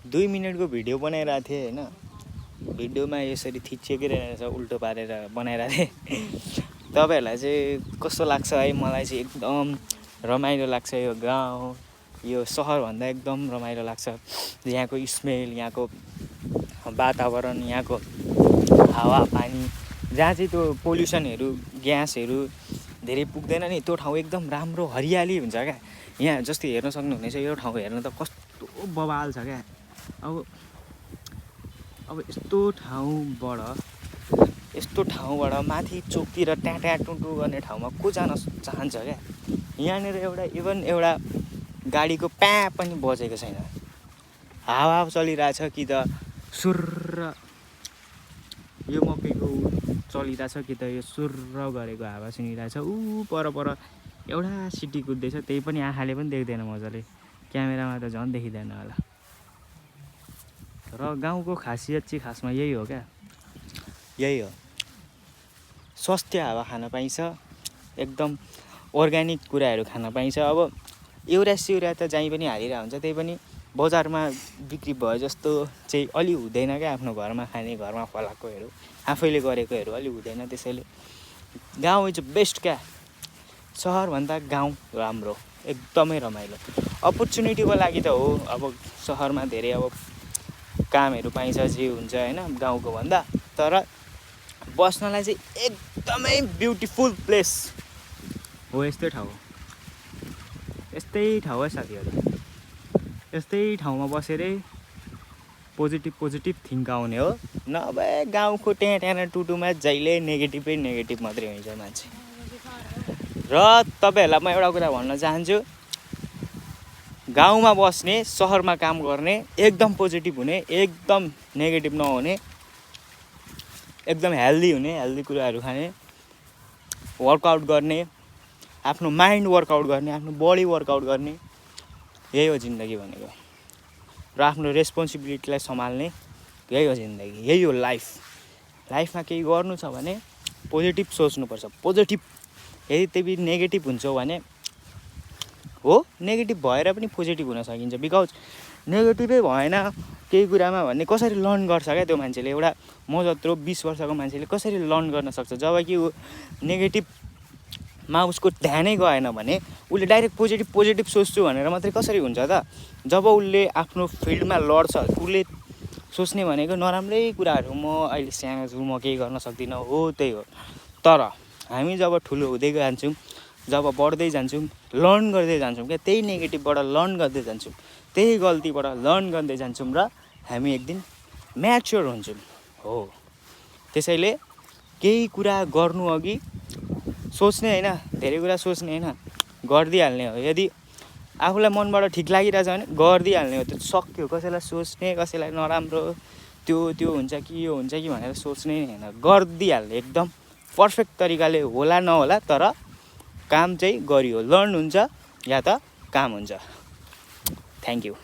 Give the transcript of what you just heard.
2 मिनेटको भिडियो बनाइरहेको थिएँ होइन। भिडियोमा यसरी थिचिएकै रहेछ, उल्टो पारेर बनाइरहेको थिएँ। तपाईँहरूलाई चाहिँ कस्तो लाग्छ है? मलाई चाहिँ एकदम रमाइलो लाग्छ। यो गाउँ, यो सहरभन्दा एकदम रमाइलो लाग्छ। यहाँको स्मेल, यहाँको वातावरण, यहाँको हावापानी, जहाँ चाहिँ त्यो पोल्युसनहरू, ग्यासहरू धेरै पुग्दैन नि, त्यो ठाउँ एकदम राम्रो हरियाली हुन्छ क्या। यहाँ जस्तै हेर्न सक्नुहुनेछ, यो ठाउँ हेर्न त कस्तो बवाल छ क्या। अब यस्तो ठाउँबाट माथि चोकतिर ट्याँ टुटु गर्ने ठाउँमा को जान चाहन्छ क्या। यहाँनिर एउटा गाडीको प्याँ पनि बजेको छैन। हावा चलिरहेछ कि त सुर्र यो मकैको चलिरहेछ कि त यो सुर्र गरेको हावा सुनिरहेछ। पर एउटा सिटी कुद्दैछ, त्यही पनि आँखाले पनि देख्दैन मजाले, क्यामेरामा त झन् देखिँदैन होला। र गाउँको खासियत चाहिँ खासमा यही हो क्या, यही हो। स्वास्थ्य हावा खान पाइन्छ, एकदम अर्ग्यानिक कुराहरू खान पाइन्छ। अब एउटा सिउरा त जहीँ पनि हालिरहेको हुन्छ, त्यही पनि बजारमा बिक्री भयो जस्तो चाहिँ अलि हुँदैन क्या। आफ्नो घरमा खाने, घरमा फलाएकोहरू, आफैले गरेकोहरू अलि हुँदैन। त्यसैले गाउँ इज बेस्ट क्या। सहरभन्दा गाउँ राम्रो, एकदमै रमाइलो। अपर्च्युनिटीको लागि त हो, अब सहरमा धेरै अब कामहरू पाइन्छ, जे हुन्छ होइन गाउँको भन्दा। तर बस्नलाई चाहिँ एकदमै ब्युटिफुल प्लेस हो यस्तै ठाउँ है साथीहरू। यस्तै ठाउँमा बसेरै पोजिटिभ थिङ्क आउने हो। नभए गाउँको ट्याँ टुटुमा जहिले नेगेटिभ मात्रै हुन्छ मान्छे। र तपाईँहरूलाई म एउटा कुरा भन्न चाहन्छु, गाउँमा बस्ने, सहरमा काम गर्ने, एकदम पोजिटिभ हुने, एकदम नेगेटिभ नहुने, एकदम हेल्दी हुने, हेल्दी कुराहरू खाने, वर्कआउट गर्ने, आफ्नो माइन्ड वर्कआउट गर्ने, आफ्नो बडी वर्कआउट गर्ने, यही हो जिन्दगी भनेको। र आफ्नो रेस्पोन्सिबिलिटीलाई सम्हाल्ने, यही हो जिन्दगी, यही हो लाइफ। लाइफमा केही गर्नु छ भने पोजिटिभ सोच्नुपर्छ। पोजिटिभ, यदि त्यही नेगेटिभ हुन्छौ भने हो, नेगेटिभ भएर पनि पोजिटिभ हुन सकिन्छ। बिकज नेगेटिभै भएन केही कुरामा भने कसरी लर्न गर्छ क्या त्यो मान्छेले। एउटा म जत्रो 20 वर्षको मान्छेले कसरी लर्न गर्न सक्छ, जब कि ऊ नेगेटिभमा उसको ध्यानै गएन भने उसले डाइरेक्ट पोजिटिभ सोच्छु भनेर मात्रै कसरी हुन्छ त। जब उसले आफ्नो फिल्डमा लड्छ, उसले सोच्ने भनेको नराम्रै कुराहरू, म अहिले सानो छु, म केही गर्न सक्दिनँ, हो त्यही हो। तर हामी जब ठुलो हुँदै जान्छौँ, जब बढ्दै जान्छौँ, लर्न गर्दै जान्छौँ क्या, त्यही नेगेटिभबाट लर्न गर्दै जान्छौँ, त्यही गल्तीबाट लर्न गर्दै जान्छौँ, र हामी एक दिन म्याच्योर हुन्छौँ। हो, त्यसैले केही कुरा गर्नु अघि सोच्ने होइन, धेरै कुरा सोच्ने होइन, गरिदिइहाल्ने हो। यदि आफूलाई मनबाट ठिक लागिरहेछ भने गरिदिइहाल्ने हो, त्यो सक्यो। कसैलाई सोच्ने, कसैलाई नराम्रो त्यो हुन्छ कि यो हुन्छ कि भनेर सोच्ने होइन, गरिदिइहाल्ने एकदम पर्फेक्ट तरिकाले। होला नहोला, तर काम चाहिँ गरियो, लर्न हुन्छ या त काम हुन्छ। Thank you.